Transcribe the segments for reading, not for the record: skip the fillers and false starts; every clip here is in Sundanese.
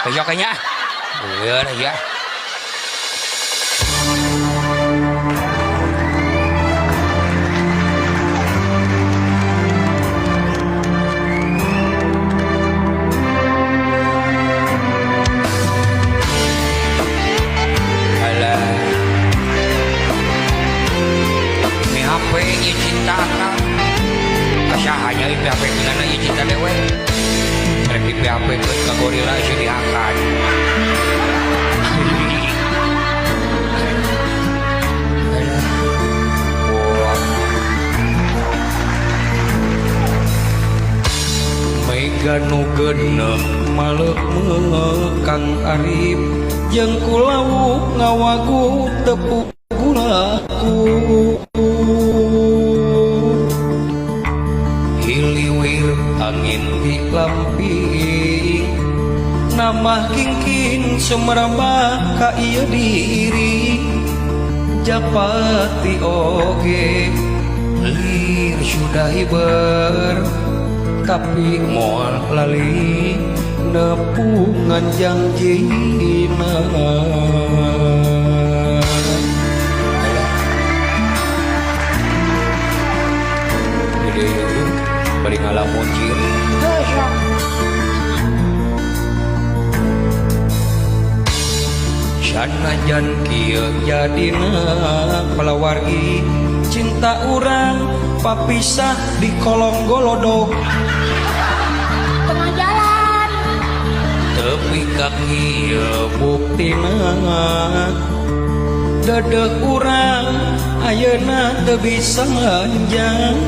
Besok kayaknya. Iya ya. Alah. Mi HP ieu cinta akang. Kasahanya ieu HP geunana ieu cinta dewe. Rek di PHP keun ka gorila sih diangkat. Alah. Wah. Mega nu genep maleuk Kang Arif jeung kulawu ngawagu tepuk gulaku hiliwir angin di lamping namah kingkin sumerambah ka ieu diri japati oge lir sudah hiber tapi moal lali nepungan jangjina. Jadi bari ngalamun ciri. Sanajan kieu jadina palawargi cinta urang papisah di kolong golodog Tengah jalan. Tepi ka kieu buktina dedek urang ayeuna teu bisa manjang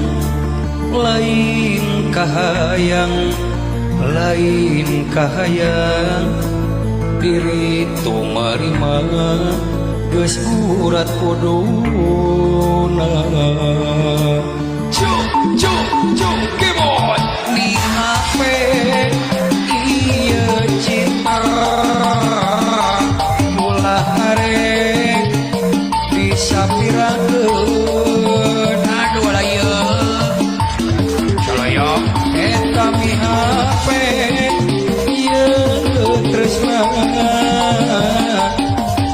lain kahayang lain kahayang diri tumarima geus urat kuduna. Cuk cuk cuk keyboard di HP ieu cinta ulah arek disapirakeun. Aduh lah ieu salayok eta mi HP ieu tresna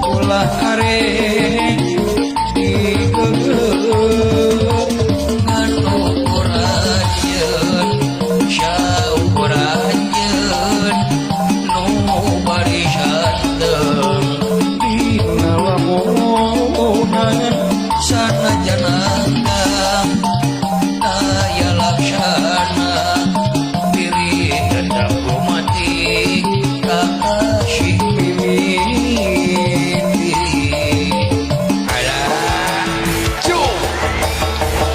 ulah arek digeugeuh ngan ukur anjeun saukur anjeun nu bari santeng dina lamunan sanajan akang aya laksana diri tetap mati kasih mimiti. Alah. Cuk.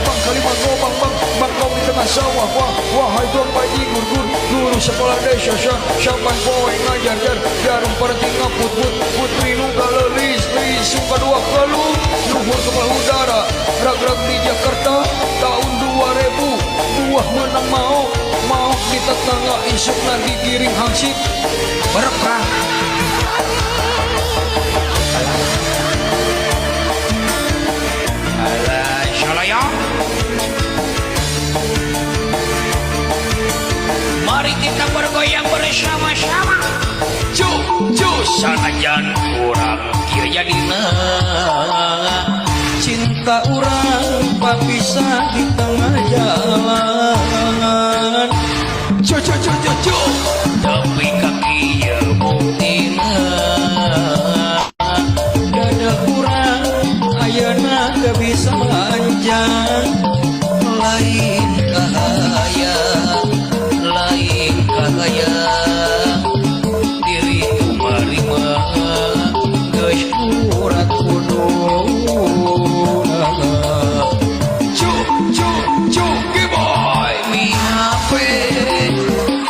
Bang kalimat ngomong bang bangkong di tengah sawah wah wahai tuan bajigur gur guru sekolah desa syah saban poe ngajar jar jarum perting ngaput put putri nu galelis lis suka dua kalu luhur kepala udara rag-rag di Jakarta tahun 2000 buah menang mau mau di tetangga isuk lagi giring hangsip berkah. Alah salayok. Mari kita bergoyang bersama-sama. Cuk cuk sanajan urang kieu jadina cinta urang papisah di tengah jalan. Cuk cuk cuk cuk cuk Tapi kaki ieu buktina dada urang ayeuna teu bisa manjang lain kahayang lain kahayang diri tumarima geus urat kuduna. Cuk cuk cuk keyboard Mi HP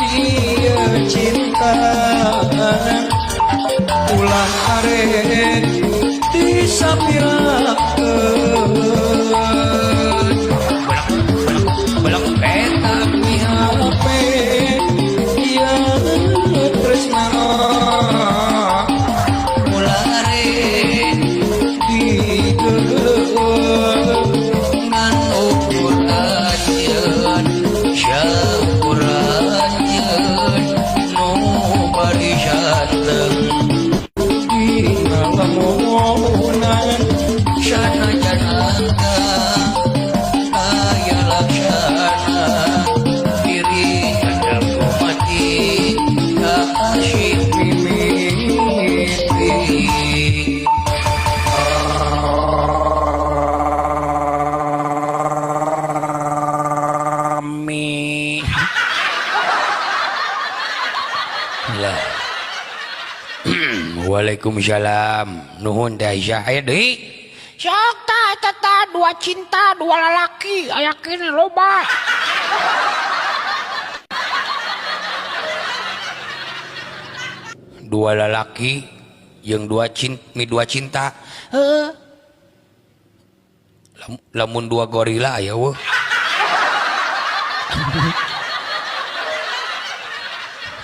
ieu cinta ulah arek disapirakeun belak belak eta mi HP ieu tresna ulah arek digeugeuh ngan ukur anjeun saukur anjeun nu bari sateng di ngalamunan sanajan angka aya laksana diri tetap mati kasih mimiti. Lah. Waalaikumsalam. Nuhun Teh Aisyah. Aya deui? Sok tah eta tah dua cinta, dua lalaki aya kene loba. Dua lalaki jeung dua cinta, mi dua cinta. Heeh. Lamun dua gorila aya weuh.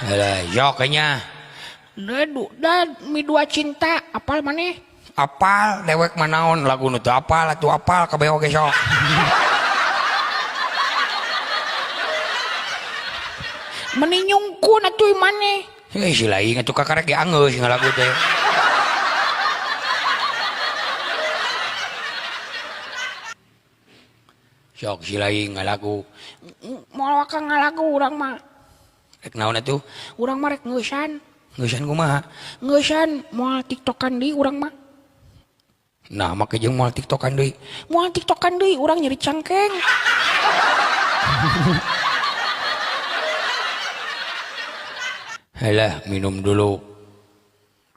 Alah, yok kayaknya. Da mi dua cinta, apal maneh? Apal, dewek manaon lagu nu teu apal atuh apal kabeh oge sok. Meni nyungkun atuh maneh. Heuh si lain atuh kakarek ge anggeus ngalagu teh. Sok si lain ngalagu. Moal waka ngalagu urang mah. Rek naon atuh? Urang mah rek ngeusan. Ngeusan kumaha? Ngeusan moal tiktokan deui urang mah. Nah, make jeung moal tiktokan deui. Moal tiktokan deui urang nyeri cangkeng. Halah, minum dulu.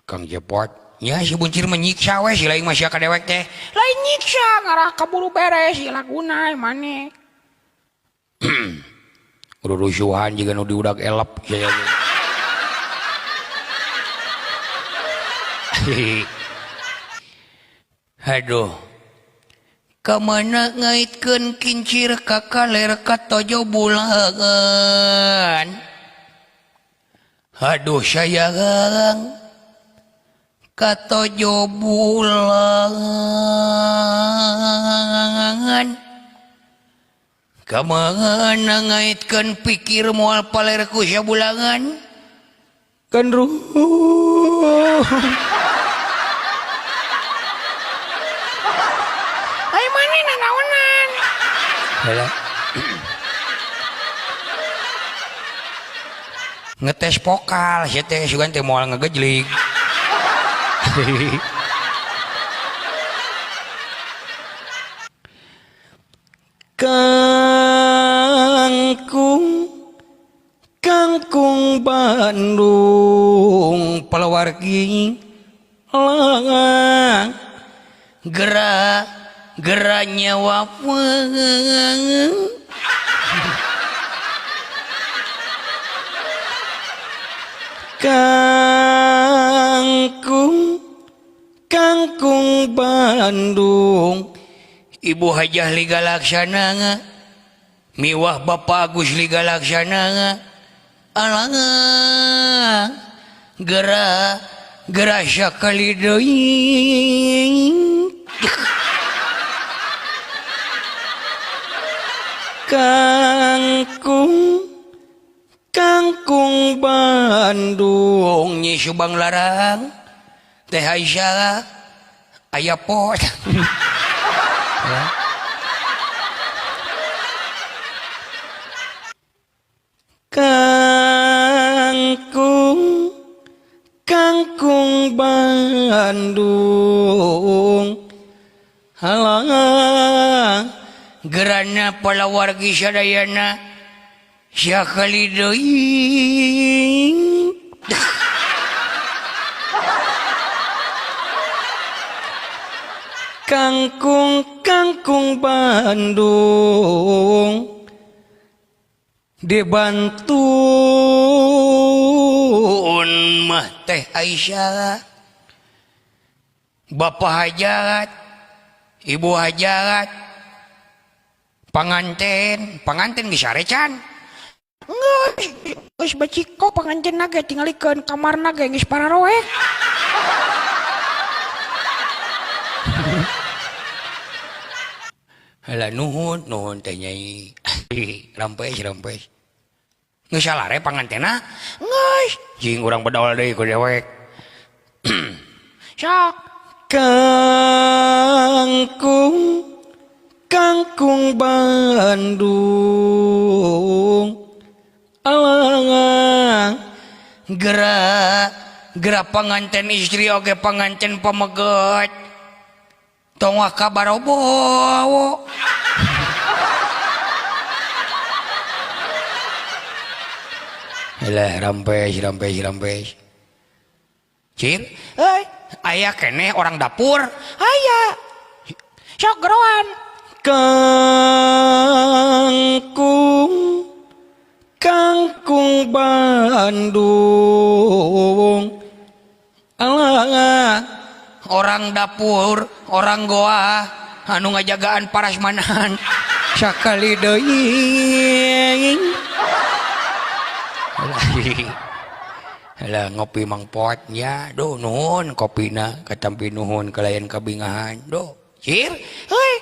Kang Jepot. Nya si buncir menyiksa we si lain mah sia ka dewek teh. Lain nyiksa ngarah kaburu beres si laguna maneh. Rurusuhan juga nu diudak elep sia. Aduh. Kamana ngaitkeun kincir ka kaler ka tojo bulan. Aduh sayang ka tojo bulan. Kamana ngaitkeun pikir moal paler ku sabulangan. Gandruh. Ai maneh nanaonan? Heula. Ngetes vokal sia teh sugan teh moal ngegejlig. Kangkung kangkung Bandung palawargi langang gera gera nyawa kangkung kangkung Bandung Ibu Hajah Liga Laksana miwah Bapak Agus Liga Laksana alang gera gera sakali deui. Kangkung kangkung Bandung Nyi Subang Larang Teh Aisyah aya pot. Kangkung kangkung Bandung halang gerana palawargi sadayana sakali deui. Kangkung kangkung Bandung dibantun mah Teh Aisyah Bapak Hajat Ibu Hajat panganten panganten geus sarecan geus geus beciko panganten ge tingalikeun kamarna ge geus pararoek. Halah nuhun nuhun teh nyai. Rampes rampes. Geus salare pangantena? Geus. Jing urang bedol deui ku dewek. Sok. Kangkung kangkung Bandung alang gerak gerak panganten istri oge panganten pameget tong wah kabarobo. Alah rampes rampes rampes. Cir, euy, aya keneh orang dapur. Aya. Sok geroan. Kangkung kangkung Bandung alang orang dapur, orang goa anu ngajagaan parasmanan sakali deui. Alah ngopi mangpot nya, duh nuhun kopina katampi nuhun kalayan kabingahan. Duh, cir, heuy,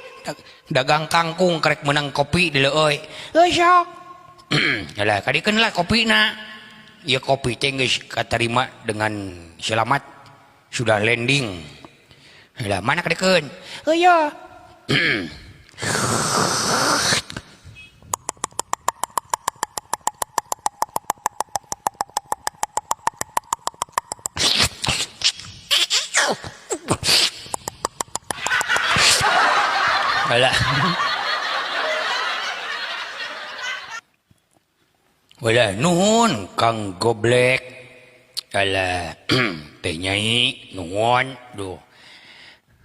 dagang kangkung karek menang kopi deuleu euy. Heuy sok. Alah kadikeun lah kopina. Ieu kopi teh geus katarima dengan selamat, sudah landing. Alah mana kadikeun? Heuy ya. Alah. Walah nuhun Kang Goblek. Alah teh nyai nuhun duh.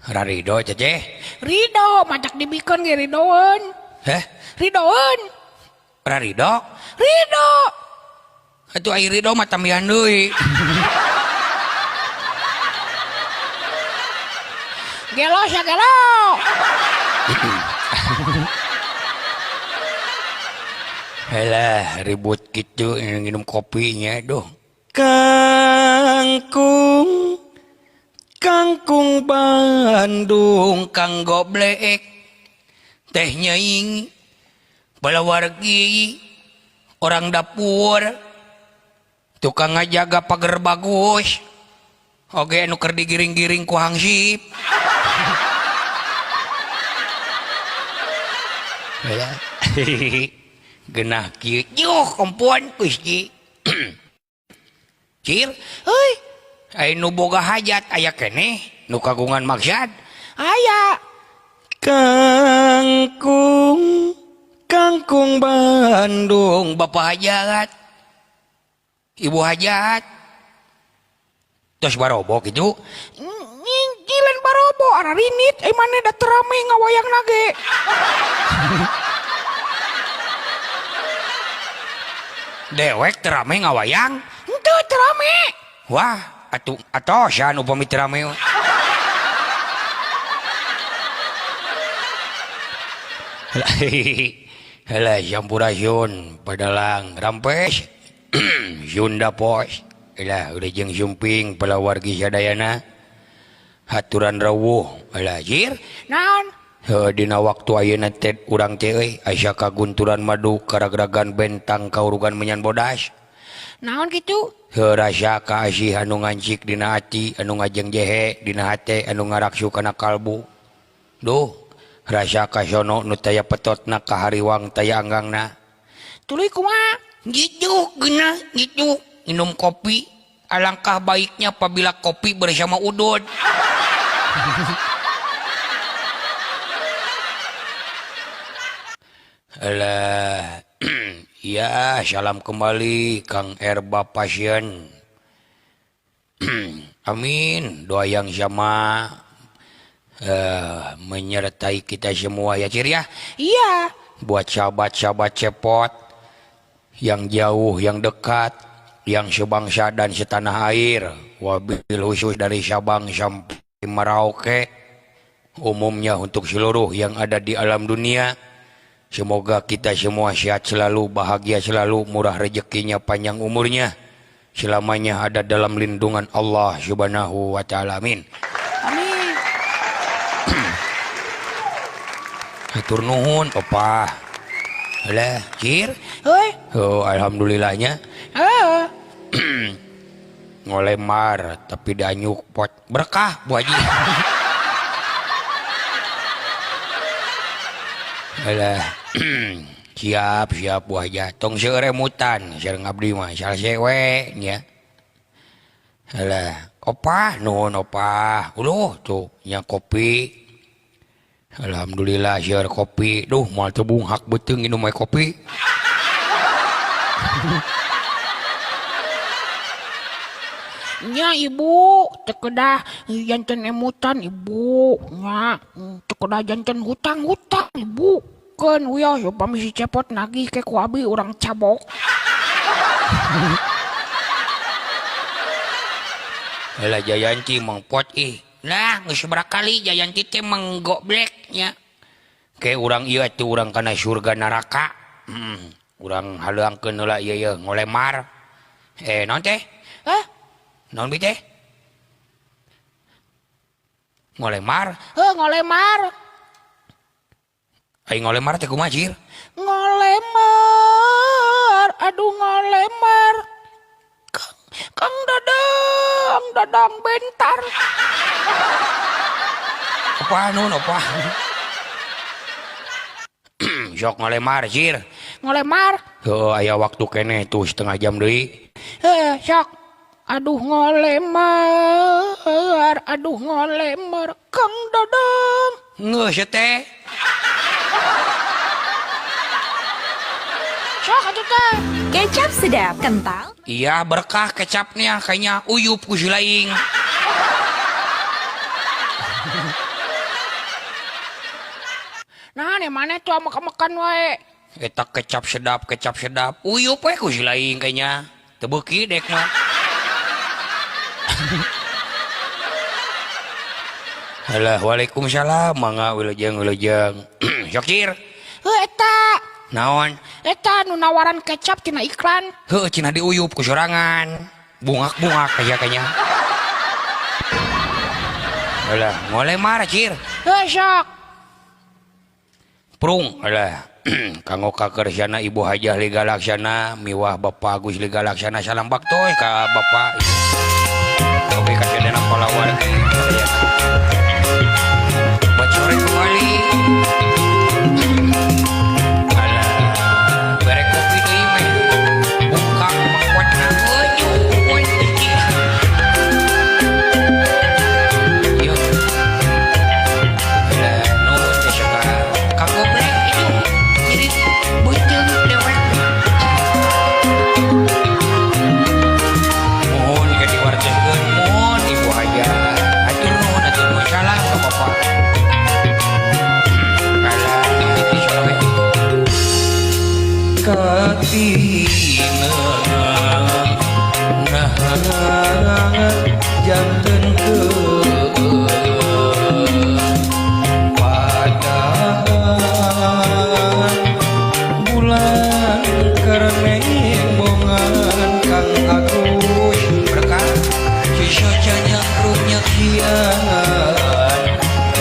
Rarido ceceh. Rido matak dibikeun ge ridoeun. Heh? Ridoeun. Rarido? Rido. Atuh ai rido mah tambihan deui. Gelo sia gelo. Alah ribut gitu minum kopinya duh. Kangkung kangkung Bandung Kang Goblek teh nyaing balawargi orang dapur tukang ngajaga pagar bagus oge nu keur digiring-giring ku hangsip. Genah kieu juh kompuan Gusti. Cir, heuy, aya nu boga hajat aya keneh nu kagungan maksad aya. Kangkung kangkung Bandung bapak hajat ibu hajat tos barobo kitu. Ngilen barobo ara rinit eh maneh da teu rame ngawayang nage. Dewek teu rame ngawayang? Henteu teu rame. Wah, atuh atosan upami teu rame. Halah sampurasun padalang rampes Sunda pos. Alah udah jeung sumping palawargi sadayana. Haturan rawuh alah jir. Naon? Dina waktu ayeuna teh urang teh euy asa kagunturan madu karagragan bentang kaurugan menyan bodas. Naon kitu? Heuh rasa kaasih anu ngancik dina ati anu ngajeng jehe dina hate anu ngaraksu kana kalbu. Duh, rasa kasono nu taya petotna kahariwang taya anggangna. Tuluy kumaha? Gitu geunah gitu minum kopi. Alangkah baiknya apabila kopi bersama udud. Alah, ya salam kembali Kang Erba pasien. Amin, doa yang sama menyertai kita semua ya Cir ya. Iya. Buat sahabat-sahabat cepot yang jauh, yang dekat, yang sebangsa dan setanah air, wabil khusus dari Sabang sampai Merauke, umumnya untuk seluruh yang ada di alam dunia. Semoga kita semua sehat selalu, bahagia selalu, murah rezekinya, panjang umurnya, selamanya ada dalam lindungan Allah Subhanahu wa ta'ala. Amin. Amin. Hatur nuhun, opah. Alah, Cir. Heuy. Oh, alhamdulillahnya. Heeh. Ngolemar tapi danyuk pot berkah Bu Haji. Alah. Siap, siap Bu Haji. Tong seueur emutan sareng abdi mah salse we nya. Alah, opah nuhun opah. Uluh tuh nya kopi. Alhamdulillah seueur kopi. Duh moal teu bunghak beuteung nginum we kopi. Nya ibu teu kedah janten emutan ibu nya teu kedah janten hutang-hutang ibu keun wios upami si Cepot nagih ke ku abi urang cabok. Alah Jayanti mangpot ih. Lah geus sabaraha kali Jayanti teh manggoblek nya. Ke urang ieu atuh urang kana surga neraka. Urang haleuangkeun heula ieu ieu ngolemar. Naon teh? Hah? Naon bi teh? Ngolemar? Heuh, ngolemar. Ai ngolemar teh kumaha, Cir? Ngolemar, aduh ngolemar. Kang Dadang, Dadang bentar. Apa nun, apa? Sok ngolemar, Cir. Ngolemar? Heuh, aya waktu keneh tuh setengah jam deui. Heuh, sok. Aduh ngolemar, aduh ngolemar, Kang Dadang. Ngeus teh. Sok atuh teh. Kecap sedap, kental. Iya, berkah kecapnya kayaknya uyup ku si laing. Nah, nih mana tuh makan-makan wae. Eta kecap sedap, uyup we ku si laing kayaknya. Teu beuki dek mah. Alah, waalaikumsalam, mangga wilujeng wilujeng. Sok Cir. Heuh eta. Naon? Eta nu nawaran kecap tina iklan. Heuh, cenah diuyup ku sorangan. Bungak-bungak aya kayaknya. Alah, ngolemar Cir. Heuh sok. Prung, alah. Kanggo kakersana Ibu Hajah Liga Laksana, miwah Bapak Agus Liga Laksana, salam baktoy ka Bapak. Oke, kasadana palawargi. Bacore kembali. Alah, bere kopi deui meh. Buka mangkotna euy. Yuk. Alah, nuhun teh sagala. Kagoblek itu. Jadi beuteung dewek. Mohon ka diwartoskeun, mohon Ibu Hajah. Atur nuhun, atur nuhun. Salam ka Bapak. Alah, itu sore. Katina nah janten ke pada bulan karena bongan Kang Agus berkah sisa canyang nyaksian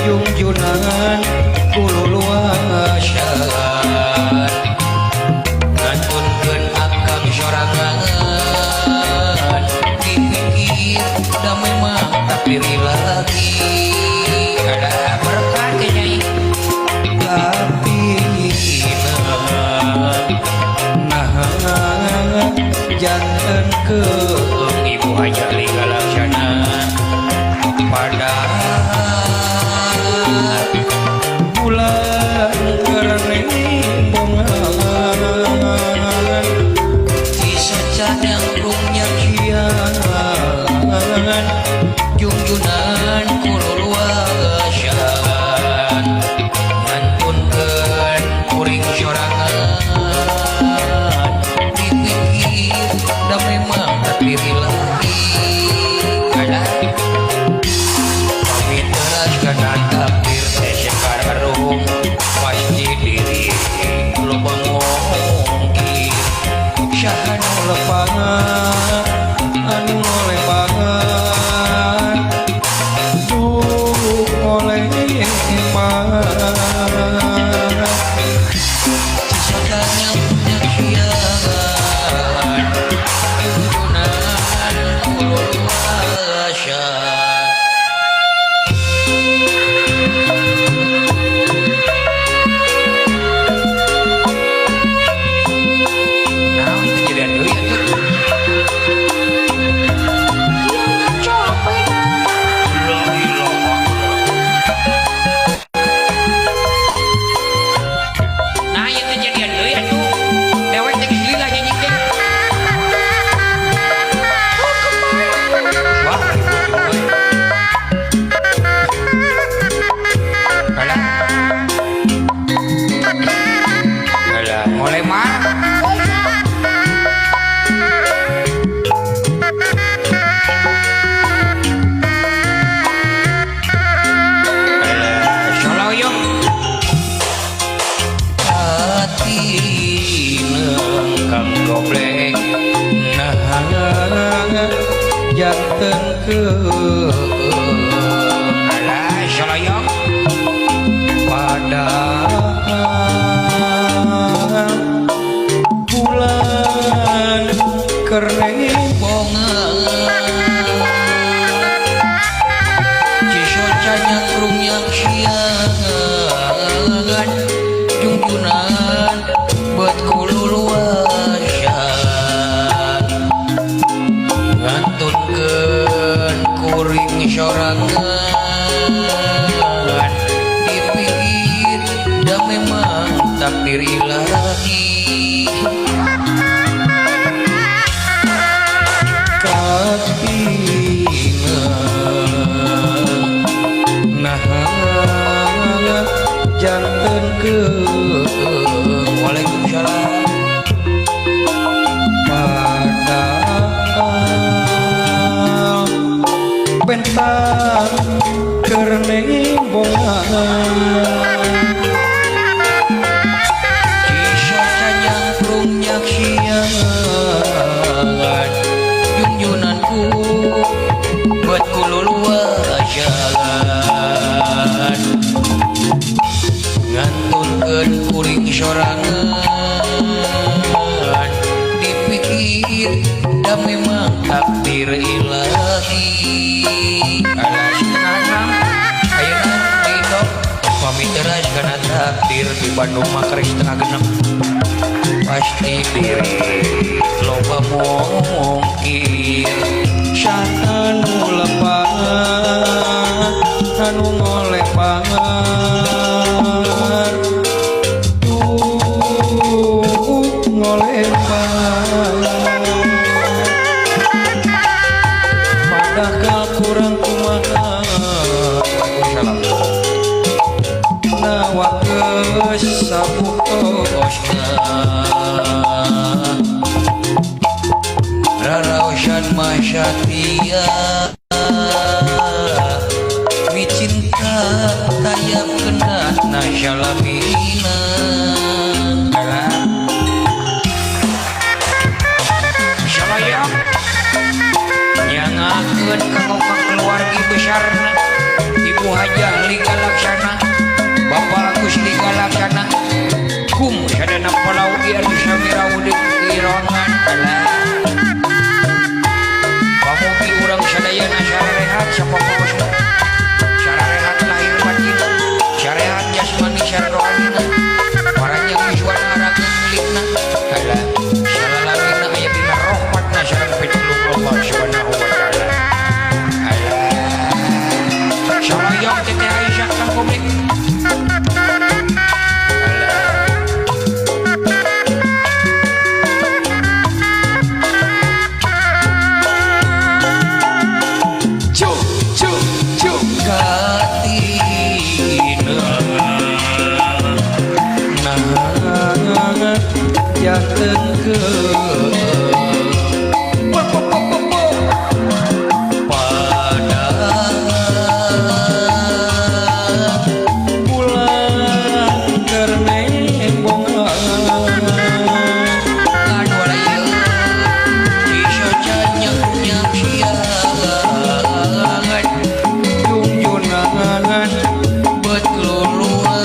jungjunan kululuasan ngantunkeun akang sorangan dipikir da memang tak diri lagi ada berkah teh nyai. Katina nah janten ke Ibu Hajah Liga Laksana pada bulan karena bongan sisa cadang nyaksian jungjunan kululuasan ngantunkeun kuring sorangan dipikir da memang tak diri lagi. Alah. Nah, itu jadian deui atuh. Ngaco HP-na. La ilaha. Nah, ieu teh jadian deui atuh. Dewek teh geus lila nyanyi teh. Wah, ribu we. Alah. Alah, mulai mah. Alah, soloyong. Katineng kang goblek nah janten keung. Alah, soloyong. Padahal bulan keur nembongan Cisoca nyakrung nyaksian Jungjunan bet kululuasan Ngantunkeun kuring sorangan Dipikir da memang takdir ilahi. Katineng nah janten keung. Waalaikumsalam. Padahal bentang keur nembongan Cisoca nyangkrung nyaksian Jungjunanku bet kululuasan Ngantunkeun kuring sorangan Dipikir da memang takdir ilahi. Alah, setengah enam ayeuna di Indo pamit teras kana takdir di Bandung mah karek setengah genep pasti diri loba mungkir Anu lepat anu ngolebar tuh ngolebar padahal kurang kumaha. Waalaikumsalam. Nawakeus sabuktosna. Raraosan masyatia micinta tayap kena nasyalamina. Alah, salayang nyangakeun kanggo keluargi besarna Ibu Hajah Liga Laksana, Bapak Agus Liga Laksana kum sadana palaugi anu samiraudi kirongan. Alah, pamugi urang sadayana sarehat sapapokosna sarehat lahir batin, sarehat jasmani sareng rohanina, paranjang yuswana arageung milikna. Alah, salalamina aya dina rahmatna sareng pitulung Allah Subhanahu wa taala. Alah, salayong Teteh Aisyah kang komik. Alah. Cu cu cu. Katineng nah janten keung. Padahal bulan keur nembongan aduh ieu Cisoca nyaksian Jungjunangan bet luluasan.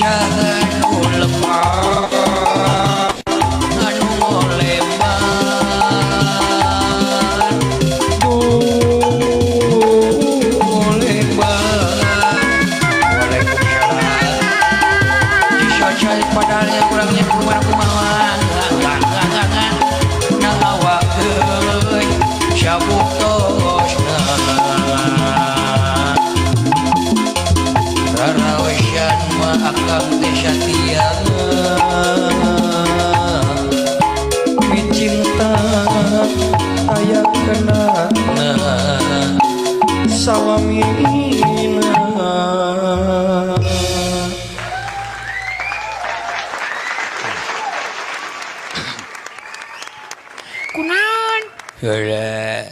Saha nu lepat anu ngoleman ngoleman. Waalaikumsalam. Cisocol padahal yang kurangnya kumaha kumaha nang awak euy sabuktosna raraosan mah akang teh satia Micinta aya kena sawamina. Kunaon? Heula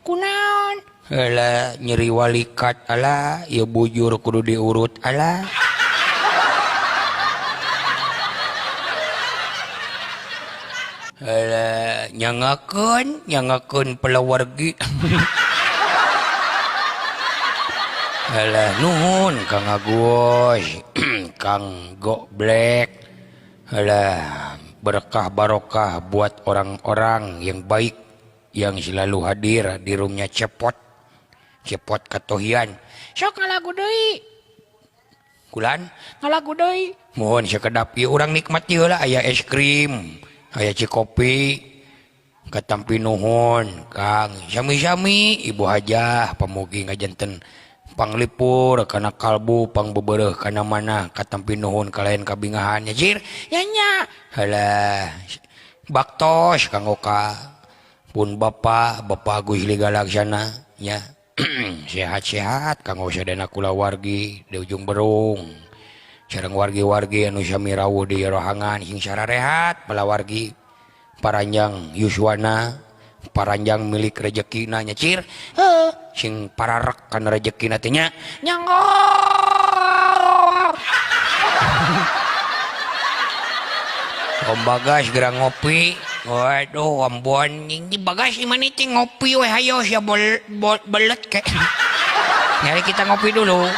Kunaon? heula nyeri walikat ala ieu bujur kudu diurut ala. Heula nyangakeun nyangakeun pelawargi. Alah nuhun Kang Agus, Kang Goblek. Alah berkah barokah buat orang-orang yang baik yang selalu hadir di roomnya Cepot. Cepot Katohian. Sok ngalagu deui. Kulan Ngalagu deui. mohon sekedap ieu urang nikmati heula, aya es krim, aya cikopi. Katampi nuhun Kang, sami-sami Ibu Hajah pamugi ngajanten panglipur kana kalbu pangbebereuh kana manah, katampi nuhun kalayan kabingahan nya jir. Nya nya. Halah baktos Kang Oka pun Bapak Bapak Agus Liga Laksana nya. Sehat-sehat Kang Osadana kulawargi di ujung berung sareng wargi-wargi anu sami rawuh di rohangan sing sararehat palawargi paranjang yuswana paranjang milik rejekina nya cir. Heuh. Sing pararek kana rejekina teh nya. Nyangor. Om Bagas geura ngopi. Waduh, Ambon ini Bagas di mana teh ngopi we hayo sia bol, bol belet ke. Nyari kita ngopi dulu.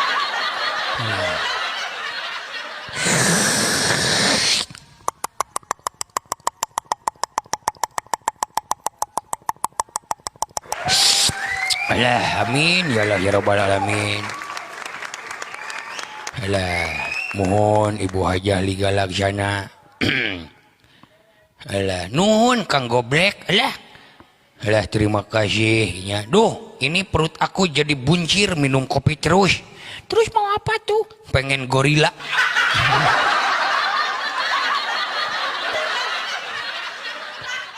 Alah, amin ya Allah ya rabbal alamin. Alah, mohon Ibu Hajah Liga Laksana. Alah, nuhun Kang Goblek. Alah. Alah, terima kasih nya. Duh, ini perut aku jadi buncir minum kopi terus. Terus mau apa tuh? Pengen gorila.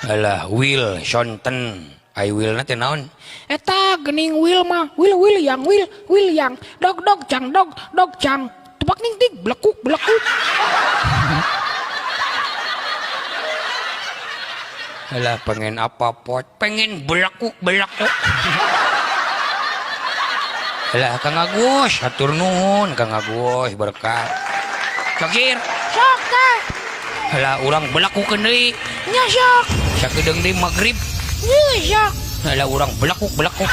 Alah, Will Sonten. I will na teh naon? Eta gening will mah, will will yang will will yang dog dog cang dog dog cang. Tebak ning ting blekuk blekuk. Alah, pengen apa pot? Pengen belakuk belakuk. Alah, Kang Agus, hatur nuhun Kang Agus berkah. Cokir. Sok teh. Alah, urang belakukeun deui. Nya sok. Sakedeung deui magrib. Nya sok. Alah, urang belakuk belakuk.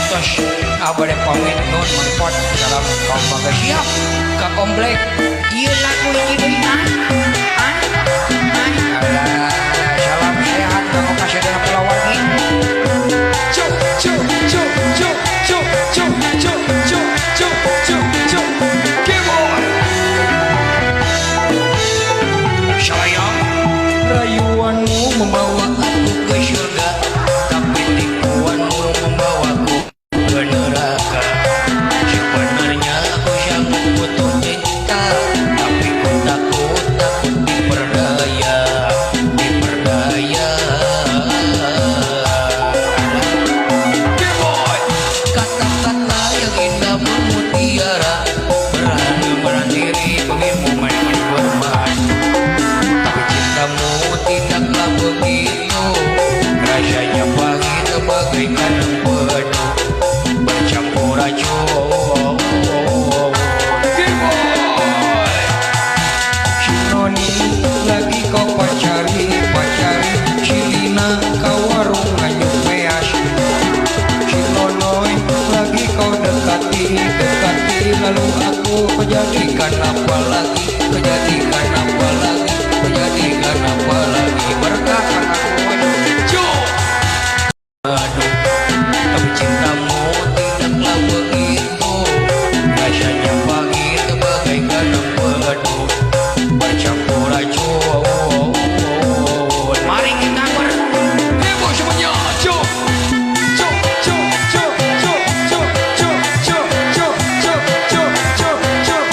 Tos abade pamit nun mangpot dalam kaum bagas siap ka komplek. Ieu lagu hiji deui ah. Ah. Alah, salam sehat kanggo kasadayana kulawargi. Cuk cuk cuk cuk cuk cuk cuk cuk cuk cuk cuk. Keyboard. Sayang Rayuanmu membawa aku ke surga, tapi tipuanmu membawaku ke neraka. Sebenarnya aku sangat butuh cinta, tapi ku takut takut diperdaya, diperdaya. Keyboard. Kata-kata yang indah memutiara, berani berdiri bagimu main bermain. Tapi cintamu tidaklah begitu, rasanya pahit bagaikan empedu bercampur racun. Keyboard. Si Noni lagi kau pacari pacari, si Lina kau warung nganyuper. Madu. Tapi cintamu tidaklah begitu, rasanya pahit bagaikan empedu bercampur racun. Mari kita ber Heboh semuanya. Cuk cuk cuk cuk cuk cuk cuk cuk cuk cuk cuk cuk cuk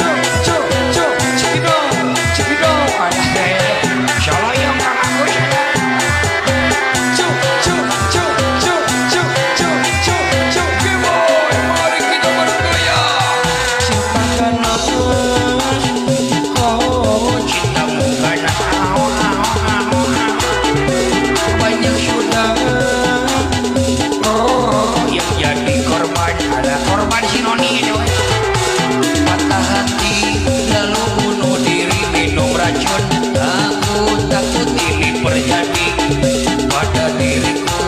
cuk cuk cuk cuk. Check it out, check it out. Soloyong Kang Agus. Cuk cuk cuk cuk cuk cuk cuk cuk. Heboh, mari kita bergoyang. Cinta karena oh Cintamu karena banyak sudah oh, yang jadi korban. Ada korban si Noni itu. Patah hati lalu bunuh diri minum racun. Aku takut ini terjadi pada diriku,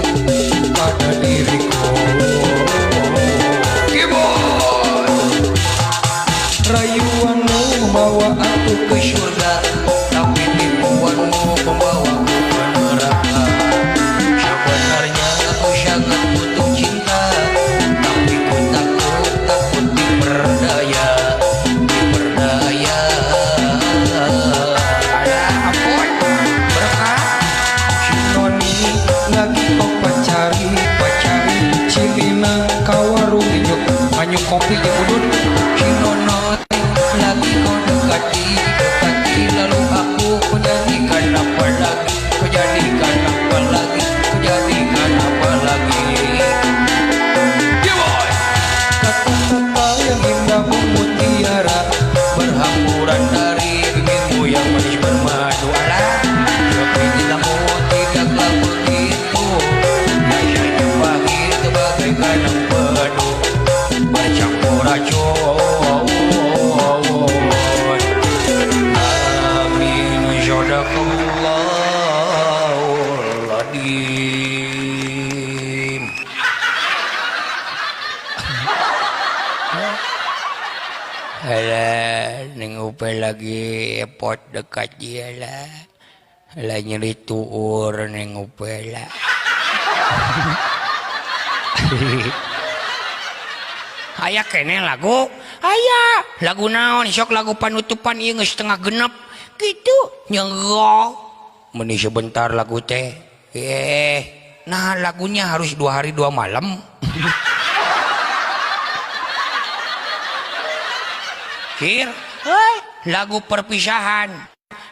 pada diriku. Heboh. Rayuanmu membawa aku ke surga, tapi tipuanmu membawaku ke neraka. Sebenarnya aku sangat butuh cinta, tapi ku takut, takut diperdaya, diperdaya. Ada ampun, berkah. Si Noni lagi kau pacari pacari si Lina ka warung inyuk nganyuk kopi jeung udut. Si Nono lagi kau dekati, dekati, lalu aku kau jadikan apa lagi, kau jadikan apa lagi, kau jadikan apa lagi. Yeah boy. Kata-kata yang indah mutiara berhamburan dari bibirmu yang manis bermadu. Alah, tapi cintamu tidaklah begitu, rasanya pahit bagaikan empedu bercampur racun. Amin, sadaqallahul adzim. Alah, ning upe lagi epot dekat dia lah. Lah nyeri tuur ning upe lah. Aya kene lagu? Aya. Lagu naon? Sok lagu panutupan ieu geus setengah genep. Gitu. Nyenggo. Meni sebentar lagu teh. Nah lagunya harus 2 hari 2 malam. Kir, Hei, lagu perpisahan.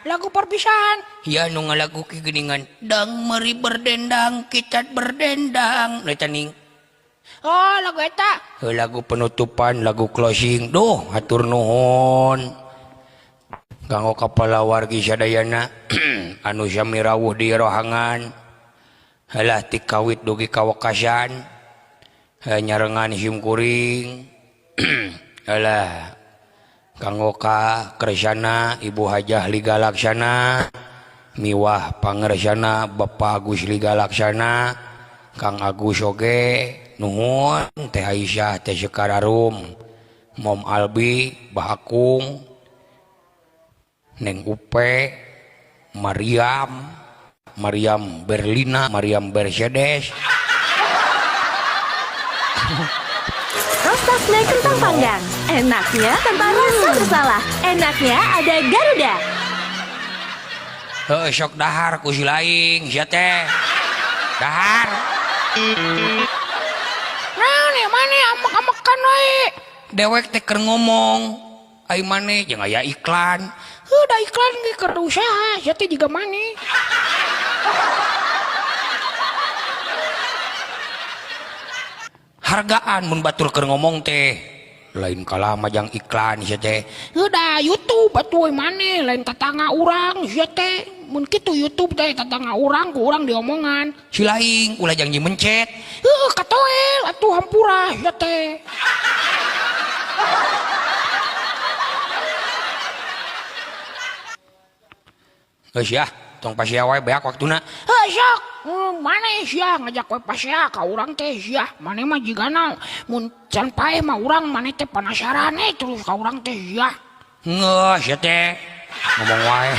Lagu perpisahan. Ya nu ngalagu ki geuningan dang meri berdendang kicat berdendang. Eta ning. Oh, lagu eta. Heuh, lagu penutupan, lagu closing. Duh, hatur nuhun. Kanggo kapala wargi sadayana anu sami rawuh di rohangan. Halah ti kawit dugi ka wekasan. Nyarengan sim kuring. Halah kanggo ka Kersana Ibu Hajah Liga Laksana, miwah pangersana Bapak Agus Liga Laksana, Kang Agus oge nuhun, Teh Aisyah, Teh Sekararum, Mom Albi, Bah Akung, Neng Upe, Mariam, Mariam Berlina, Mariam Mercedes. Rosta Snack kentang panggang. Enaknya tanpa rasa bersalah. Enaknya ada Garuda. Heuh, sok dahar ku si laing sia teh. Dahar. Naon ya maneh amek-amekan wae. Dewek teh keur ngomong. Ai maneh jeung aya iklan. Heuh, da iklan ge keur usaha sia teh jiga maneh. Hargaan mun batur keur ngomong teh. Lain kalah majang iklan sia teh. Heuh, da YouTube atuh maneh lain tatangga urang sia teh. Mun kitu YouTube teh tatangga urang ku urang diomongan. Si laing ulah jang mencet. Heuh, katoel atuh hampura sia teh. Geus ya, tong pasia wae beak waktuna. Heuh, sok. Maneh sia ngajak we pasia ka urang teh sia. Maneh mah jigana mun can paeh mah urang maneh teh penasaran terus ka urang teh sia. Ngeuh sia teh. Ngomong wae.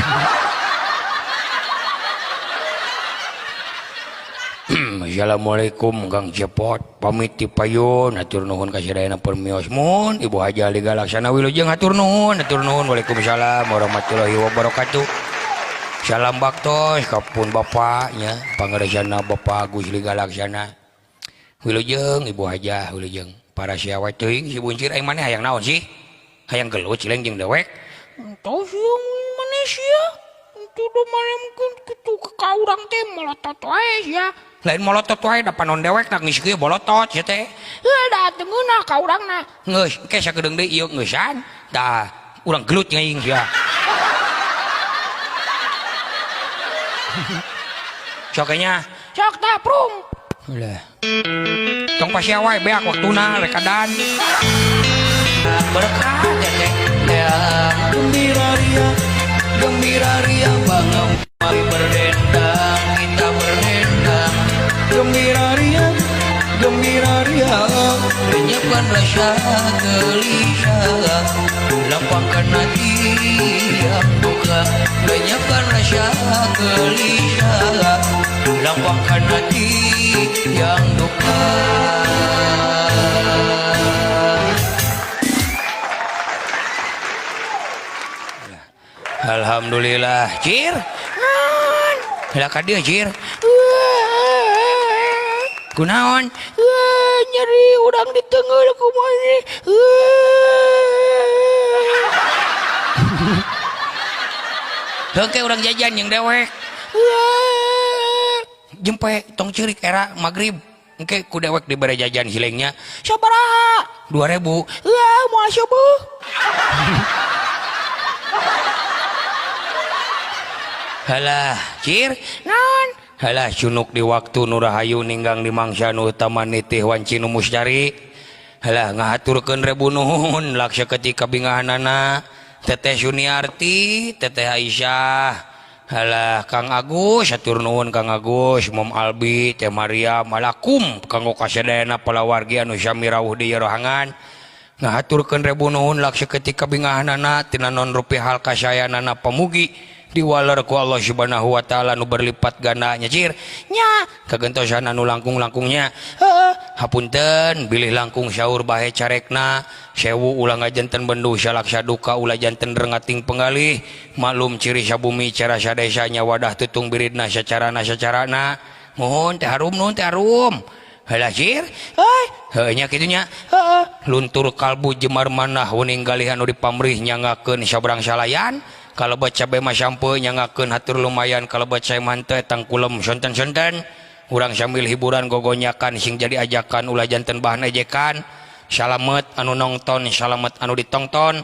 Assalamualaikum Kang Cepot, pamit ti payun, hatur nuhun ka sadayana permios mun Ibu Haji Ali Galaksana wilujeng hatur nuhun, hatur nuhun. Waalaikumsalam warahmatullahi wabarakatuh. Salam baktos kapun bapaknya pangaresana Bapak Agus Ligalaksana. Wilujeng Ibu Hajah, wilujeng para siawa teuing si buncir aing maneh hayang naon sih? Hayang gelut cileng jeung dewek. Entah sih maneh sia. Tuduh maneh mungkin kitu ka urang teh molotot wae sia. Lain molotot wae da panon dewek nak geus kieu bolotot sia teh. Heuh da teu ngeunah ka urangna. Geus engke sakedeung deui ieu geusan tah urang gelut aing sia. Sok nya. Sok tah prung. Ulah. Tong pasia wae beak waktuna rekadan. Berkah teh ya. Gembira ria, gembira ria bangga mari berdendang, kita berdendang. Gembira ria, gembira ria, lenyapkan rasa gelisah, lapangkan hati yang duka. Lenyapkan rasa gelisah, lapangkan hati yang duka. Alhamdulillah, Cir. Lah ka dieu, Cir. Kunaon? Nyeri urang di tenggel kumaha. Heuh urang jajan jeung dewek. Jempe tong ceurik era magrib. Engke ku dewek dibere jajan hilengnya. Sabaraha? 2000. Moal seueuh. Halah, Cir. Naon? Halah cunuk di waktu nu rahayu ninggang di mangsa nu utama nitih wanci nu mustari. Halah ngahaturkeun rebu nuhun laksa ketika bingahanana Teteh Suniarti, Teteh Aisyah. Halah Kang Agus, hatur nuhun Kang Agus, Mom Albi, Teh Maria, malakum kanggo kasadayana palawargi anu sami rawuh di rohangan. Ngahaturkeun rebu nuhun laksa ketika bingahanana tina non rupi hal kasayanana pamugi diwaler ku Allah Subhanahu wa taala nu berlipat gandanya Cir. Nya kagentosan anu langkung-langkungnya. Heeh, hapunten bilih langkung syaur bahe carekna sewu ulah ngajanten bendu salaksa duka ulah janten rengating penggalih maklum ciri sabumi cara sadesanya wadah tutung biridna sacarana sacarana mohon teh harum nuhun teh harum. Halah Cir. Heuh, heuh nya kitu nya. Heeh, luntur kalbu jemar manah wening galih anu dipamrih nyangakeun sabrang salayan. Kalau baca cabe mah sampe nyangakeun hatur lumayan, kalau baca mante tangkulem sonten-sonten urang sambil hiburan gogonyakan sing jadi ajakan ulah janten bahan ejekan. Salamet anu nongton, salamet anu ditongton.